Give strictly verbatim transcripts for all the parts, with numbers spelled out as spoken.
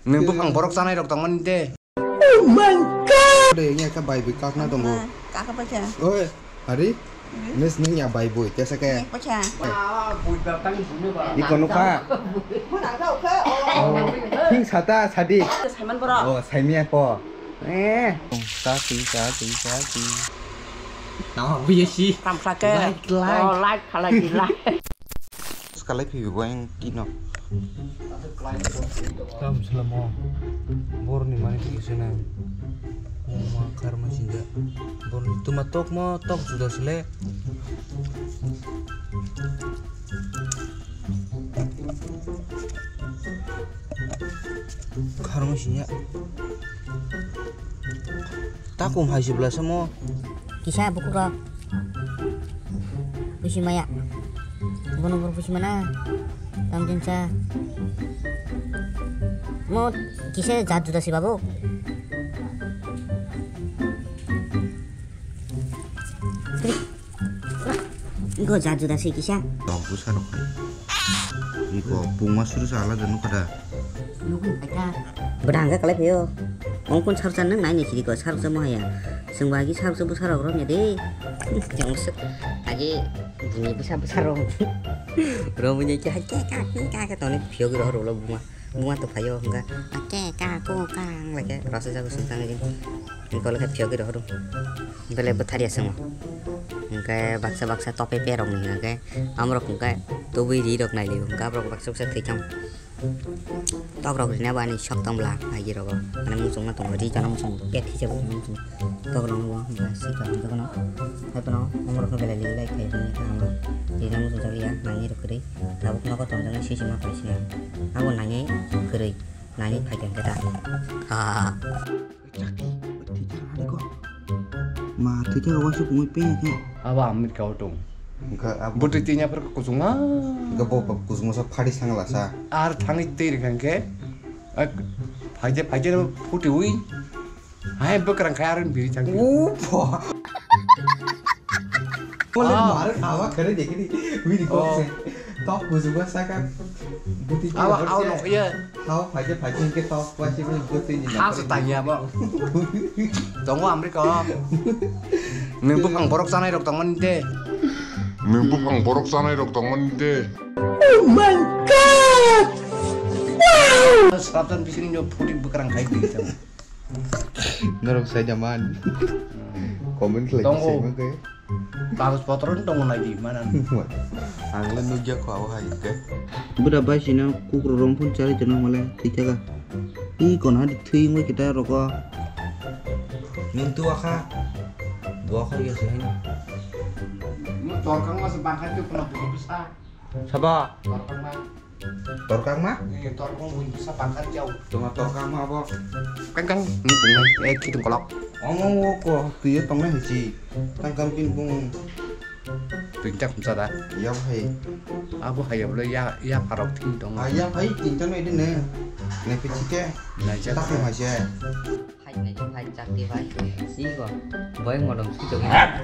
Nwng buphang borok chanai rok tongmani de. Oh my God! Ode, ini ka bai bui kakna tongo. Kaka pacha. Oi, hari? Nes neng ya bai bui, tesa ke. Pacha. Iko nuka. Mana kau ke? Oh. Pink sata sadi. Saiman borok. Oh, saimia ko. Eh. Sati, sati, sati. Nama buya si. Tam sake. Like, like. Oh, like, khalai di, like. Sekalai phi bo yang tino. Tam selamo. Bor ni mani phi sene. Uma karma sinja. Bor ni tuma tok mo, tok juda sele. Kharung siya. Takum hai sibla samo. Kisa buku ko. Pusi maya. Bono bor pusi mana? Tam jinsa. Mo kisa jat juda si babu. Iko jat juda se kisa. Tong busa rok. Iko pungma suru sa ala janu kada. Bwdang ka kalai phaio. Ongkon sarsa nang nai ni siri ko sarok sa mohaya. Sengba agi sarok sa busa rok rom ya de. Jong se agi buni busa busa rok. Rom ni ke hai ke ka ke ka ke toni phio gro ro lo buma. Buma to phaio hwnka ke ka ko ka ang lake rasa jago sung tang jin. Iko lake phio gro ro. Bele bwtharya swngo. Hwnkhe baksa baksa tope perok ni hwnkhe amorok hwnkhe tubui ri rok nailio hwnkhe aborok baksa baksa thwicham. Tok rok rina bo ani sok tong bla agi rogo. Ani muchung ma tongo ri jana muchung pet hijab muchung. Tok rok no hwnkhe sika hwnkhe bono. Hai bono amorok no belai ligi lai khai hwnkhe kaham rok. Ri jana muchung chakliya nangni rok kwrwi. Tabuk nogo tonjaknai sisi ma paisina. Abo nangni kwrwi. Nangni phai hwnkhe ta. Ha ha ha. Chakki, thwi thang ani ko. Ma, thwi thang waisa bumui pe khe. Abo America o tong. Hwnkhe abo bwtwi twinya phar kuchung ma. Hwnkhe bo, bo kuchung masa phari sangla sa. Ar thangwi twi rikha hwnkhe. Ak, phaide, phaide phuti ui. Hai bwkrang khai ar biri thang. O pho. Mole mare thawa khere dekhi di. Ui di ko se. Top kuchung masa ka. Bwtwi twinya phar se. Awa, awa, nokya. Thaw phaikhe phaikhe hwnkhe tok waisugwi bwtwini. Ang se tangya bo. Tongo America o. Nwng buphang borok chanai rok tongmani de. Nwng buphang borok chanai rok tongmani de. Oh my God! Wow! Srapjak bising jo phuti bwkrang khai di. Norok sai da man. Comment khlai tongo. Sai ma khe. Kagoj potro no tongo nai di mana. Ang le nugya kho abo hai khe. Bwda bai sina kukro rong phun chari tongna male thwi thaka. I kon ha thwi wngwi kita roko. Nung tu akha. Bo akha ya sini. Mo torkang ma se bangkha tu kena buku besar. Sabo? Torkang ma. Torkang ma? Iya, torkang bui bisa pangkat jauh. Tuma torkang ma abo? Kang kang, ini bunga, eh, kitung kolok. Omo wo ko, tuye tongnai hichi. Kang kang pin bung. Tuinjak msa da. Ya hai. Abo hai abo ya, ya parok thing dong. Ah, ya hai, tinta no ini ne. Ne pichi ke. Naijak. Tak ma je. Hai nai, hai chakti bai. Iko, bai modom sui to. Ha?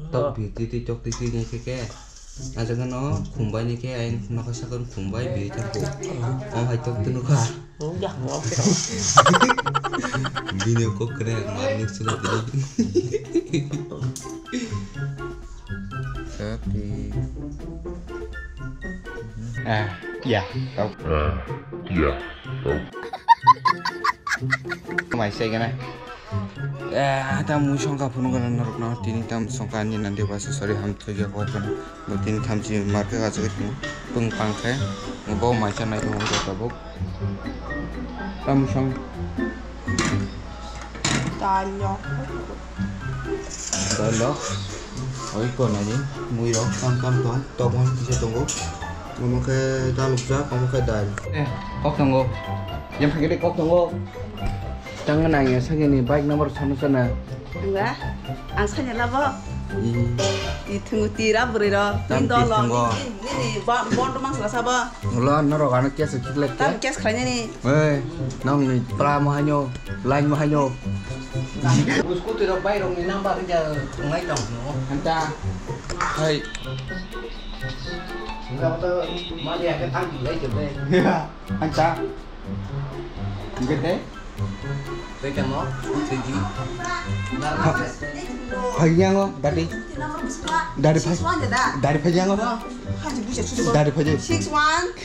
Tok bi twi twi tok twi twi ni khe khe. Ajak no khumbai ni khe ain nokha sakon khumbai bi tang ko. O hai tok tunu kha. Bini kok kena mar nuk sila tini. Tapi. Ah, ya, tau. Ah, ya, tau. Mai sai kena. Eh, tam mui songkha phunukgana norokno, tini tam songkha ani nandi basa, sorry, ham thwikha kok phano. Bo tini thamchi markhe gachagwi tongo, bwng pang khe, bo maisa nai tongo tabuk. Tam mui song. Dal no. Dal no. Oi ko nai ni, mui rok tam tam tong, tokmani kisa tongo. Omo khe dalukjak, omo khe dal. Eh, kok tongo. Yang phai khe kok tongo. Tang nang ya sagini bike number sana sana. Enggak. Ang sanya labo. Ih. Ti thungo ti ra bwrwi ro. Tam Ni dol ti lo, thungo. Ni, ni, ni, ni, bo-, bon rwmang sala sabo. Ulo norok ano case khiklai Tam te. Case khlainani. Ei, nong ni pla mo hanyo, line mo hanyo. Scooty rok bai rok ni number ja ngai tong no. Anta. Hai. Singapore to mali ake tang lai jebe. Anta. Gede. Phaikha mo, three G. Phaiyango, dadi. Dadi phai. Dadi phaiyango. Dadi phai. Six one.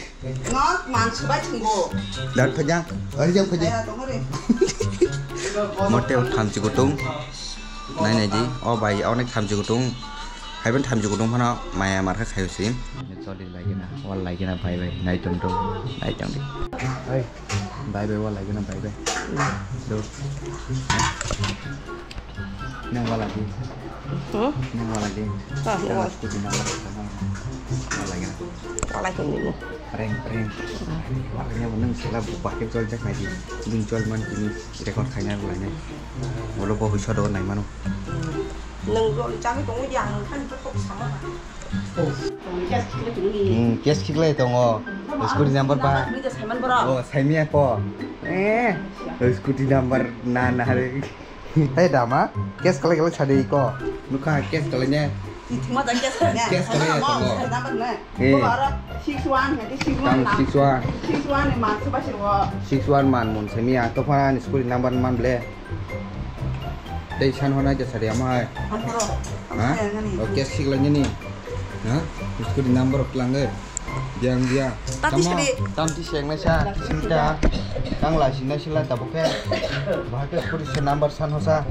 No, man subai thungo. Dadi phaiyang. Ari jang phaiyang. Aya, tongore. Mote o thamchi kutung. Nai nai di. O bai, onek thamchi kutung. Haiban thamchi kutung phano maya markha khayo si. Choli lagi na, wal lagi na, bye bye. Nai tong tong. Nai tong di. Hai. Bye bye, wala gana bye bye. Do. Nang wala di. Hmm? Nang wala di. Ah, nang wala. Scooty nang wala. Wala gana. Wala gana. Reng, reng. Wala gana, nang sila bu pakai jol jak nai di. Ding jol man kini record khaina wala nai. Bolo bo huisa do nai mano. Nang jol jani tongo di ang kan to kok sama. Hmm, case khiklai tongo. Scooty number ba. Oh, saimia ko. Eh, scooty number na na re. Hey dama, case khlai khlai sadi ko. Nukha case khlai ne. Ithima da case khlai ne. Case khlai tongo. Number ne. Eh. Ko aro six one, hadi six one. Tam six one. Six one ni man se ba sirwo. Six one man mun saimia to phana ni scooty number man ble. Tei san hwnai jesa de amai. Amporo. Ha? Amai nani. O case khiklai nini. Ha? Scooty number of klangai. Diang dia. Tati sadi. Tamti seng nai sa. Sinta. Tang lai sinai sila tabuk khe. Bahai khe scooty se number san ho sa.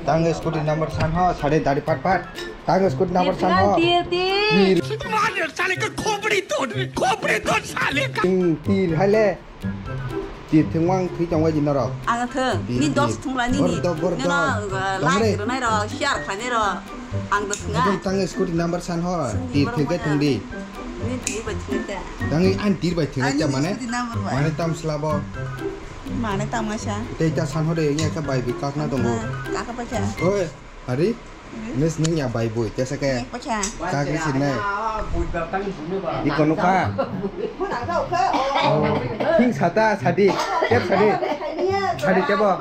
Tang scooty number san ho. Sade dari pat pat. Tang scooty number san ho. Tir, tir, tir. Tir. साले का खोपड़ी तोड़, खोपड़ी तोड़ साले का। Tir, tir, hai le. Tir thwngmang thwi tongbai di norok. Ang thwng. Tir, ni tir. Dos thwngla nini. Bordo, bordo. Nono, uh, tongre. Like rwnai rok, share khlainai rok. Ang dos thwnga. Aboni tang scooty number san ho. Tir thwngkhe thwngdi. Ni tir bai thwngkhe. Tangwi an tir bai thwngkhe mane? Ani scooty number bai. Mane tam slabo. Mane tam sa. Tei ta san ho de, nya khe bai bi kakna tongo. Kaka bai kha. Oi. Hari? Nes nung ya bai bui, tesa ke. Ni pacha. Kagri sinai. Iko nukha. Mana kau ke? Oh. King sata, sadi. Tep sadi. Sadi tebo.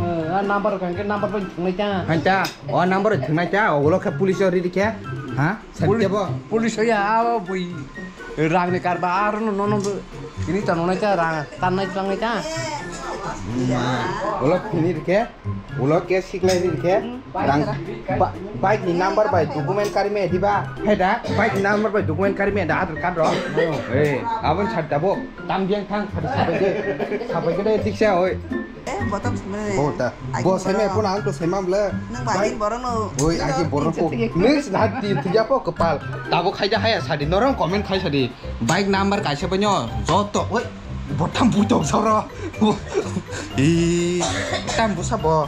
Eh, number kan ke number pun thungnai cha. Hanta, o number thungnai cha, o lo ke police ori dikhe. Ha? Sadi tebo. Police ya, awa bui. Rang ni karba aro no, no, no, ini ta nonai ta rang, tan nai tang nai ta. Ma, ulo phini rikhe, ulo case khiklai rikhe, rang, ba-, bike ni number bai document kari me diba, heda, bike ni number bai document kari me da Aadhaar card ro. Eh, abon chad dabo, tam biang thang, khadi sabai de, sabai de, thik sa, oi. Eh, bo tong simi ne. Bo ta. Bo sai me pun ang to sai mam le. Nang ba din borok no. Oi, agi borok ko. Ning sna ti tiga po kepal. Tabo khai da haya sadi. Norong comment khai sadi. Bike number kaisa banyo. Joto. Oi. Bo tam bu tong soro. I tam bu sabo.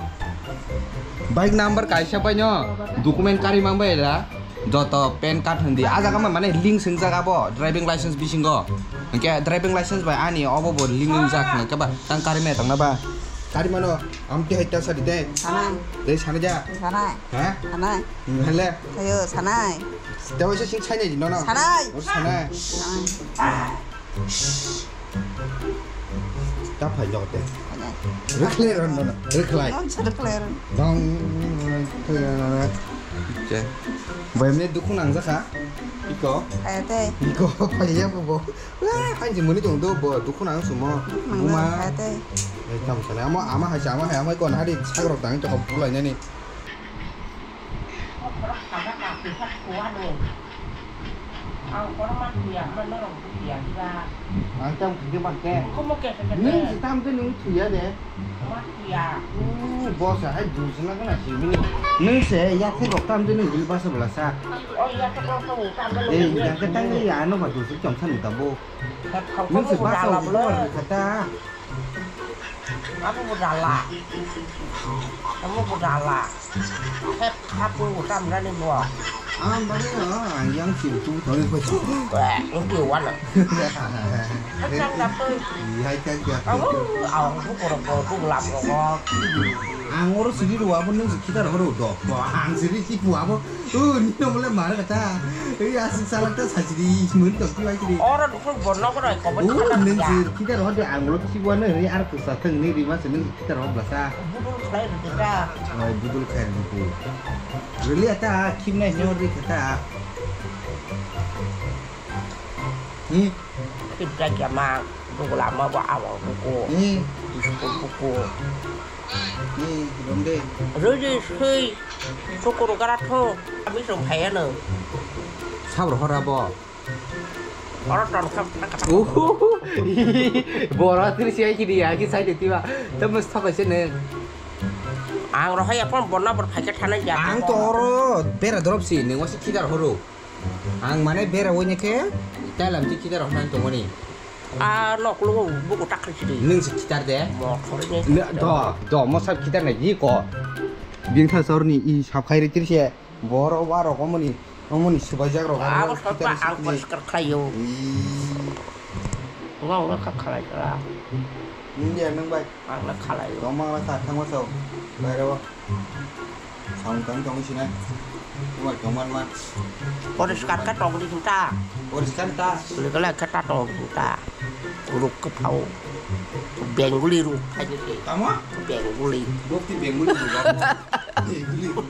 Bike number kaisa banyo. Document kari mang bai da. Joto pan card hindi. Ah jaga ma mane link swngjak abo driving license bisingo. Hwnkhe driving license bai ani obo bo link wngjak hwnkhe ba tang kari me tongna ba. Kari mano amti hai ta sadi de. Sanai. De sana ja. Sanai. Ha? Sanai. Hele. Ayo sanai. Dewa se sing sanai di nono. Sanai. Ur sanai. Sanai. Ta phai jok te. Rwkhlai ron nono, rwkhlai. Ang sa rwkhlai ron. Dong, rwkhlai ron. Che. Bai mne dukhu nang jakha. Iko. Kaya te. Iko phai ya bo bo. Wah, hanji muni tong do bo dukhu nang sumo. Nang Buma. Kaya te. Eh, tam sana ama ama hai ama hai ama ko na hari sagrok dang to ko bulai nani. Ang korma thuya, ma norok thuya, diba? Ang tam khe ba ke. Komo ke, ke, ke, Nung ke. Si tam te nung thuya de. Ma thuya. Hmm, boss hai dusna kana si bini. Nung se ya the rok tam te nung bil basa bela sa. Oh, ya the rok tam te nung Eh, bil ya ke tang ya no ba dus chom san ta bo. Nung se basa bela kata. Amo bo dala. Amo bo dala. Hep hapu bo tam rani bo. Ang bari ang yang sim tu thoi ko. Ba, ngi wana. Hep tam tam tu. Hai kan ya. Amo, ang bu ko ko bu lam ko. Ang oro siri rw abo nwng se khitar horo do. Bo ang siri si pu abo. O nino bole mar kata. Ei asuk salak ta sajiri mun to ki bai kiri. Oro dukun borno ko rai ko bai O khata nung ya. Siri khitar horo ang lo si wana ri ar kusa thang ni ri ma se nung khitar horo blasa. Budul khlai ri ta. Oi budul khlai ri ku. Rili ata khim nai nyor ri kata. Hi. Khim ta kya ma. Dugula ma bo awa buku. Hi. Buku buku. Ni, romde. Rui sui. Sukuru gara tho. Kami song phaya no. Sabro hora bo. Oro ton khap. Uhu. Bora tiri siya kiri ya ki sai de tiwa. Temus thok se ne. Ang rohai apon bonna bor phaikhe thanai ya. Ang to oro bera drop si ni wasi kidar horo. Ang mane bera woni khe tailam ti kidar hona tongoni. A noklo buku tak khri sidi. Nung se kitar de. Mo thori ne. Ne, do, do, mo sab kitar na yi ko. Bing tha sor ni i sab khai ri tir se. Boro wa rok omoni, omoni subai jak rok. Abo sab ba ang poriskar khlai yo. Nga nga kha khlai kra. Nung ya nung bai. Ang na khalai. Tongma la kha thangma sao. Bai ro. Saung tang tong sinai. Tuma tongman ma. Poriskar ka tong di ta. Poriskar ta. Bole kala ka ta tong di ta. Ruk ka phao. Benguli ruk. Tamo? Benguli. Bukti benguli ruk. Benguli ruk.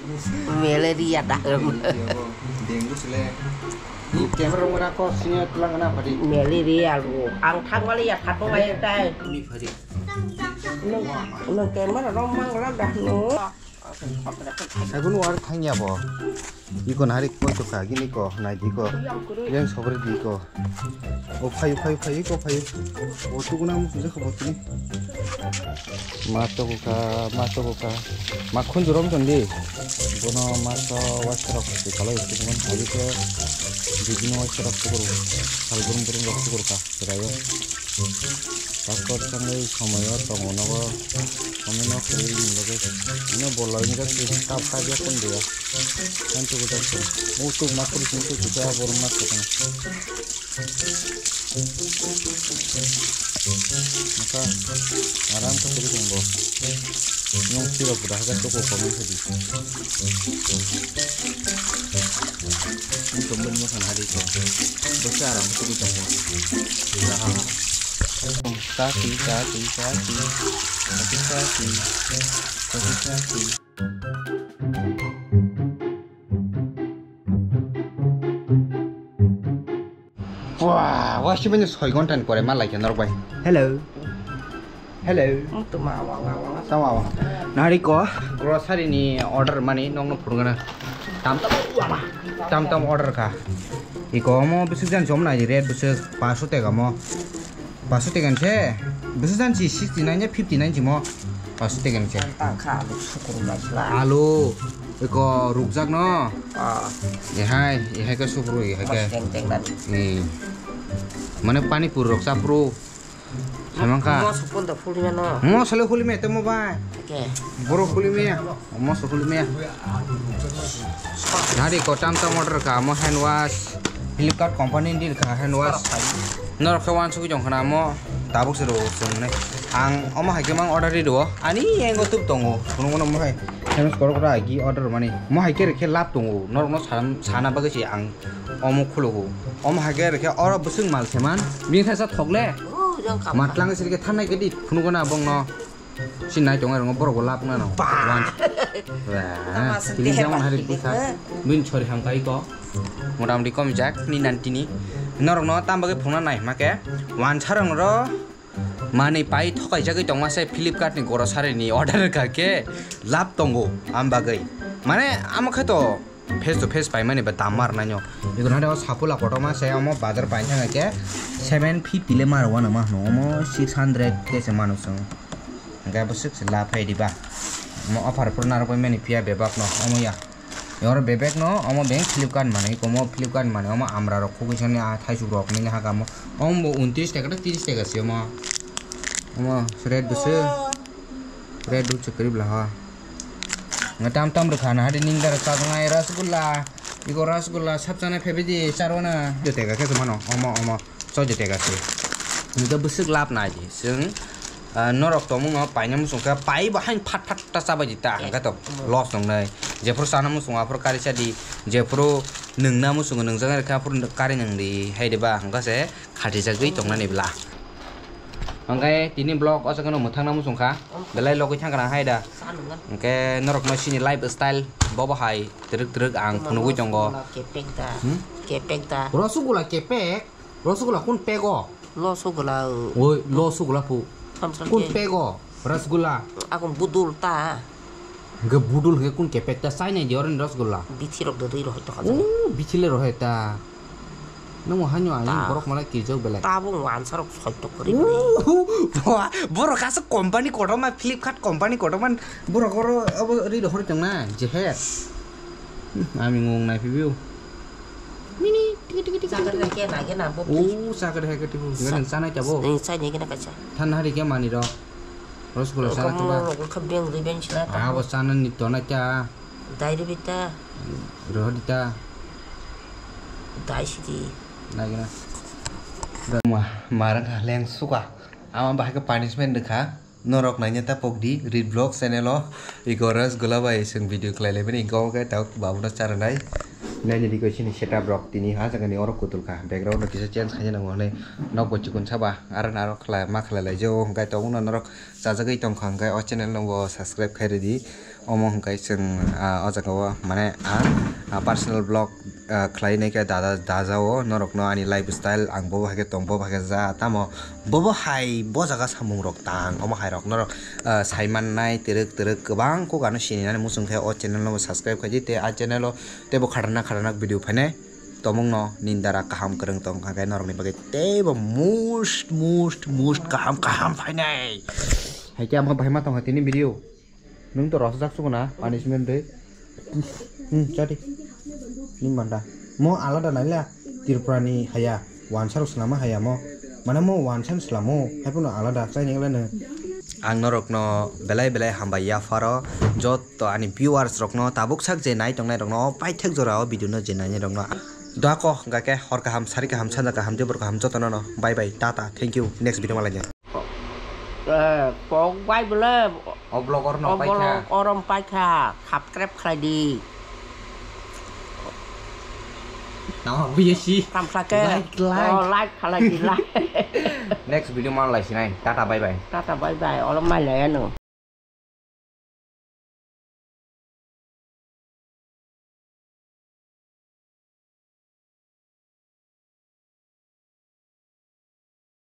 Malaria dah. Benguli sele. Ni camera mura ko sini tulang na padi. Malaria ruk. Ang thang wali ya khatung ai tai. Ni padi. Nung, nung camera rong mang la dah nung. Sabun war thangya bo. Iko nari koi to ka gini ko nai di ko. Yang sobri di ko. O phayu phayu phayu ko phayu. O tu guna mu sujak ko botini. Ma to ko ka, ma to ko ka. Ma khun jurom ton di. Bono ma to waisa rok si kalo itu guna phayu ko. Di guna waisa rok tu ko. Hal burum burum rok tu ko ka. Serayo. Passport tangwi somoyo tongo nogo. Omo no kwrwi ni bagwi. Ino bolai ni gasi kap kap ya kun dia. Kan tu kudak tu. Mu tu ma kuri sini tu kita borom ma kutang. Maka aram ka tu kutung bo. Nyong siro kuda haga tu ko komen sadi. Ini temen mo sana hari ko. Besi aram tu kutung bo. Kaki, kaki, kaki. Kaki, kaki. Kaki, kaki. Wah, wah, sibanya soi gonta ni pore malai khe norok bai. Hello. Hello. Tama, tama. Nari ko grocery ni order mani nong no phurgana. Tam tam, tam tam order ka. Iko mo bisik jan jom nai red bisik paso tega mo. Paso tega se. Bisik jan si sixty nine ya fifty nine si mo. Paso tega se. Tang kha alu sukur bai sla. Alu. Iko rukjak no. Ah. Ehai, ehai ke sukru, ehai ke. Mas teng teng dan. Ni. Mane pani puri rok sapru. Samang kha. Mo supun da phuli mano. Mo sale phuli me temo bai. Oke. Boro phuli me. Mo so phuli me. Nari ko tam tam order ka mo hand wash. Flipkart company ni deal ka hand wash. Norok khe wansugwi tong khna mo tabuk se rw chwng nai. Ang omo hai khe mang order ri rw. Ani engo tup tongo. Kuno kuno mo hai. Famous korok ra gi order mani. Mo hai khe rw khe lab tongo. Norok no sana bagwi se ang omo khulogo. Omo hai khe rw khe oro bwswk mal se man. Bini thaisa thok le. Matlang se rw khe thanai khe di. Kuno kuno abong no. Sinai tongo rwngo borok bo lab nano. Ba. Wan. Tama se Tini dehe jemon ba hari hili busa. Ke. Bin chori ham kai ko. Motamoti kom jak ni nan tini. Norok no tam bagwi phungna nai hima ke. Wan sarang ro. Mani pai thokai jagwi tongma se Flipkart ni grocery ni order ka ke lab tongo am bagwi. Mane amo khe to. Face to face paimani ba dam mar naino. Igun hade o sapula kotorma se omo bazar paithang khe seven fifty le mar wana ma hno omo six hundred ke se manu song. Hingke bo sik se la phai diba. Omo offer pur naro paimani phiya bebak no omo ya. Yor bebak no omo bank Flipkart mani komo Flipkart mani omo amra rok khugui sani a thaisuk rok nini haka omo. Omo bo untris taka ta tris taka se omo. Omo red busu. Red busu kwrwi bla ha. Nga tam tam rwkha na hadi ning dara chaknai rasgulla. Iko rasgulla sab chanai phebidi charwana. Jotega khe mano omo omo so jotega se. Nito bwswk lab nai di chwng Ah, norok tongmung no paina muchung khe pai bo hain phat phat ta chabai di ta hwnkhe to loss nongnai. Jephuru chana muchung aphuru kari cha di, jephuru nwngna muchung nwngjak kha aphuru kari nwng di hai de ba hwnkhe se khatijagwi tongnani bwla. Hwnkhe tini vlog o jaga no mwthangna muchung kha, belai logwi thang kana hai da. Hwnkhe norok no chini lifestyle bobo hai twrwk twrwk ang phunugwi tongo. Rosogula kepek da. Hmm? Kepek da. Rosogula kepek? Rosogula kun pego? Lo sogula, o. Oi, lo sogula pu. Samsra kun ke. Pego? Rasgula. Akon budul ta. Ge budul ge kun kepek ta sai nai di oren rasgula. Bithi rok de roi rohoi to kha. O, bithi le rohoi ta. Nung hanyo ani borok malai kijok belai. Ta bo wansa rok soi to kori. O, bo-, borok asa company kotorma, Flipkart company kotorma borok oro abo ri rohor tong na, jeher. Hmm, ami ngong nai phibio. Mini, tiki, tiki, tiki, tiki. Chakar hai khe nai khe na bo. O, chakar hai khe tiki. Sa-, nang chanai ta bo. Ni chai ni khe na kaisa. Than hari khe mani ro. Rosgula sana tu ba. Rok kha beng ri beng sila ta. Ah, bo sana ni to na kya. Dai ri bita. Ro di ta. Dai si di. Nai khe na. Ma, marang kha leng suka. Ama bahai khe punishment de kha. Norok naina ta pok di, Read Vlog channel o, iko Rasgula bai chwng video khlai lai mani, iko khe tabuk babu no cha rwnai. Naina di koi chini setup rok tini ha jaga ni oro kutul kha, background no kisa change khaina nango hwnwi nok bo chikon saba, aro na aro khlai ma khlai lai jao, hwnkhe tabuk no norok chajagwi tong kha, hwnkhe o channel no bo subscribe khai rw di. Omo hwnkhe chwng, ah, o jaga o mane ang, ah, personal vlog, ah, khlai nai khe dada, daja o norok no ani lifestyle ang bobo hai khe tong, bobo hai khe ja, tamo bobo hai bo jaga samung rok tang, omo hai rok norok, ah, sai mannai twrwk twrwk kwbang kok ano sini nani muchung khe o channel no bo subscribe khai di tei a channel o teibo khatarnak khatarnak video phainai tomung no nini dara kaham kwrwng tong kha khe norok ni bagwi teibo most most most kaham kaham phainai. Hai khe amo bahai ma tong kha tini video. Nwng to rosajak sugo na, punishment de. Hmm, chadi. Ni manda. Mo alada naila, Tripura ni haya, wansa rok slama haya mo. Mane mo wansa slamo, hai pono alada, chai nengla no. Ang norok no belai belai hambai ya pharo, jotto ani viewers rok no, tabuk sak je nai tongnai rok no, paithak jora o video no je nai rok no. Dua ko, hwnkha khe hor kaham, sari kaham, sanja kaham, tebor kaham, joto no no. Bye bye, tata, thank you, next video ma lai. Eh, kok bai bole. O vlog or no o paikha. Vlog or no paikha, subscribe khlai di. Tama buye si. Tamsa ke. Like, like. Oh, like khlai di, like. Next video man lai sinai. Tata, bye bye. Tata, bye bye. Olo mai lai ano.